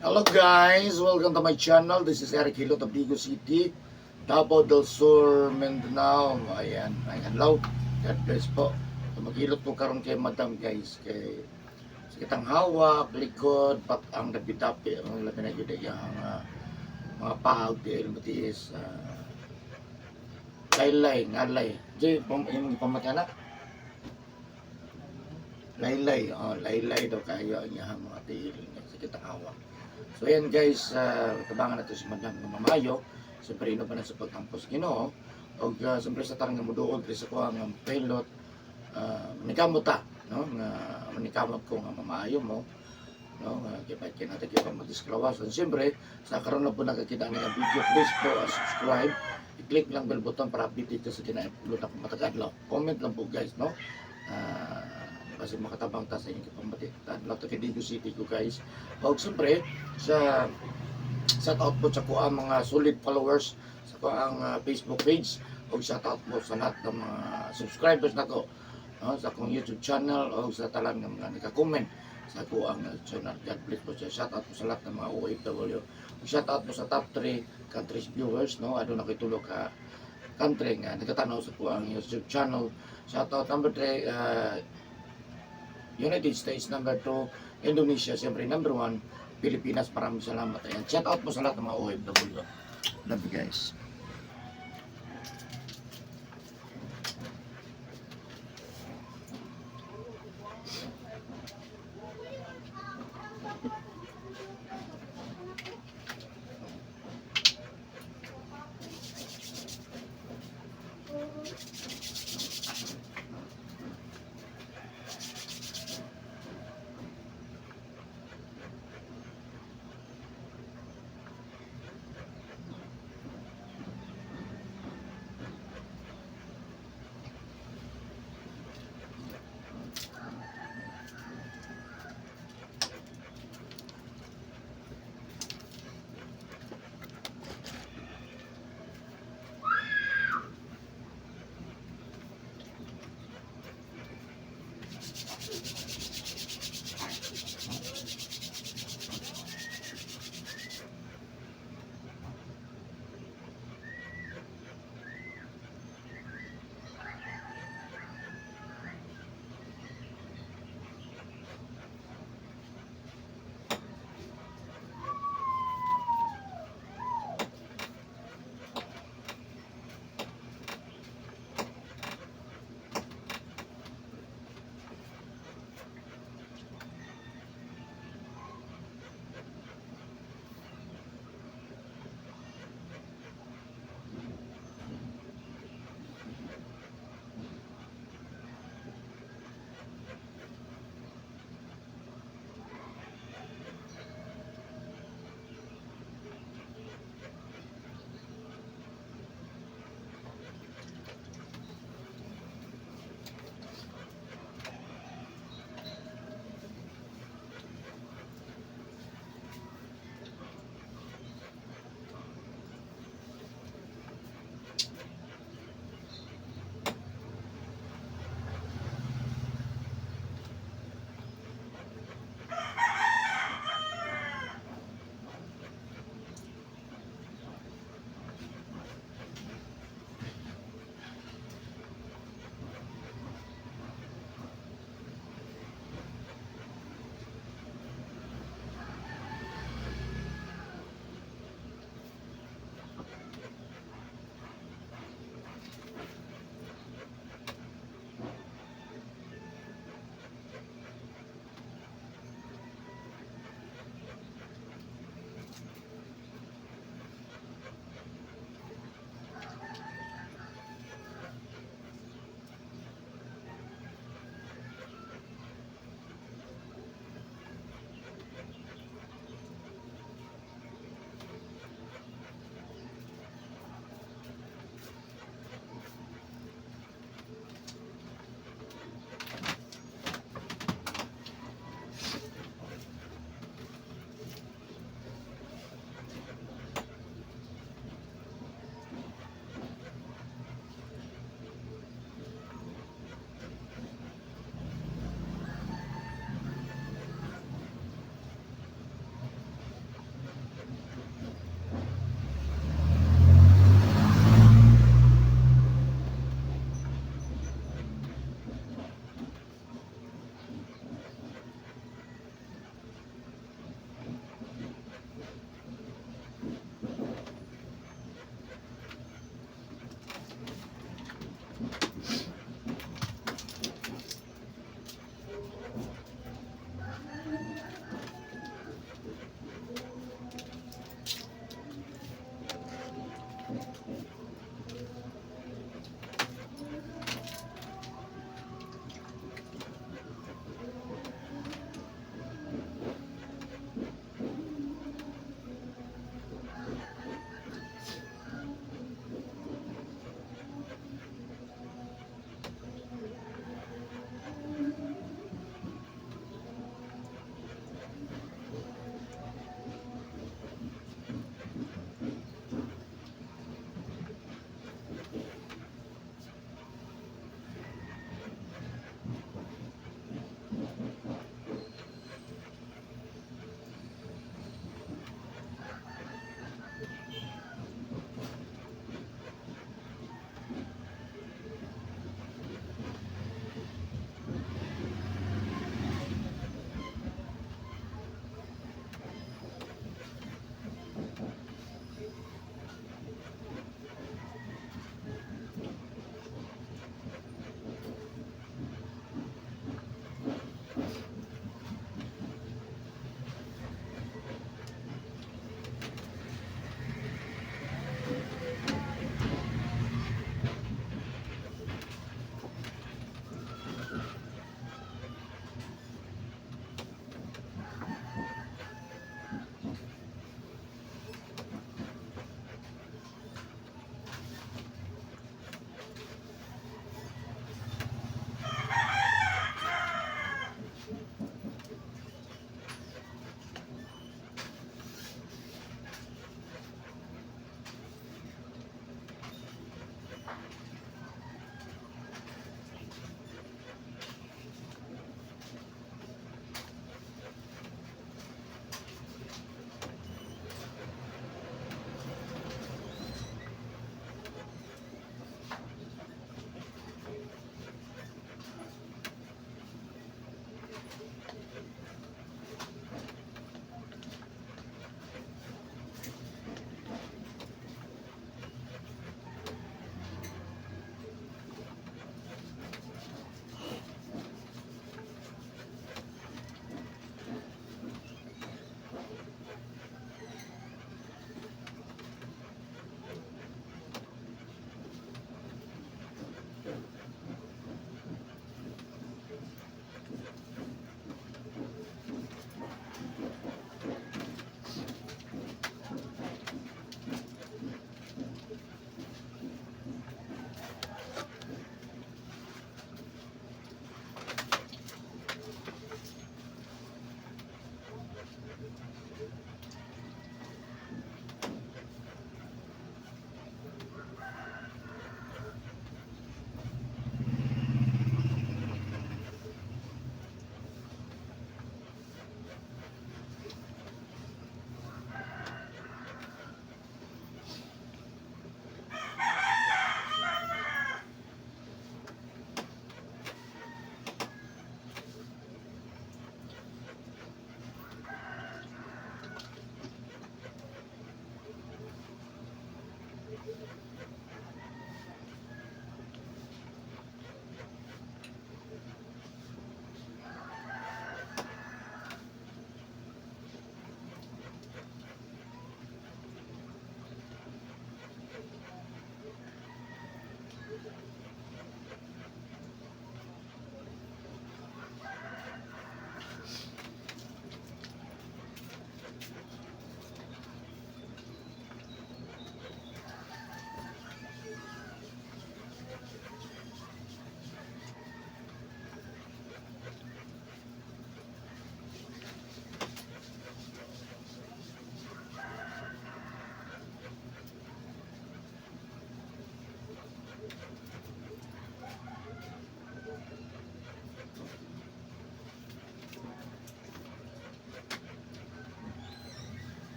Hello guys, welcome to my channel. This is Eric Hilot of Digos City, Davao del Sur, Mindanao. Ayan, ayan, hello. God bless po. So, maghilot ko karon kay Madam, guys, kay sakit ang hawak, likod, bat ang dapi-dapi, ang labi na gyud ang mga pahag di matiis, laylay, ngalay. Jay, imong ipamati na? Laylay, oh, laylay daw kayo ang iyang mga tiil, sakit ang hawak. So ayan guys, tabangan nato si Madam nga mamayo. Siyempre ino pa na sa pagtampos Ginoo. Og siyempre sa tarang nga muduol diri sa kuha nga pilot, manikamot ta, no? Nga manikamot ko nga mamaayo mo, no? Nga kipay kay natin kay madisklawason. Siyempre, sa karon na po nakakita nga video, please po subscribe. I-click lang bell button para update dito sa kina-upload ako matag adlaw. Comment lang po guys, no? Kasi makatabang ta sa inyong kipamati. Adlaw to kay Digos City ko, guys. Og siyempre, sa shout out po sa kuha mga solid followers sa kuha ang Facebook page og shout out po sa lahat ng mga subscribers nako, no, sa akong YouTube channel o sa talan ng mga naka-comment sa kuha ang channel. God bless po sa shout out po sa lahat ng mga OFW. Ug shout out po sa top 3 countries viewers, no? Aduna koy tulo ka country nga nagkatanaw sa kuha ang YouTube channel. Shout out number 3, United States, number 2, Indonesia, siyempre number 1, Pilipinas. Maraming salamat. Ayan, shout out po sa lahat ng mga OFW. Love you guys.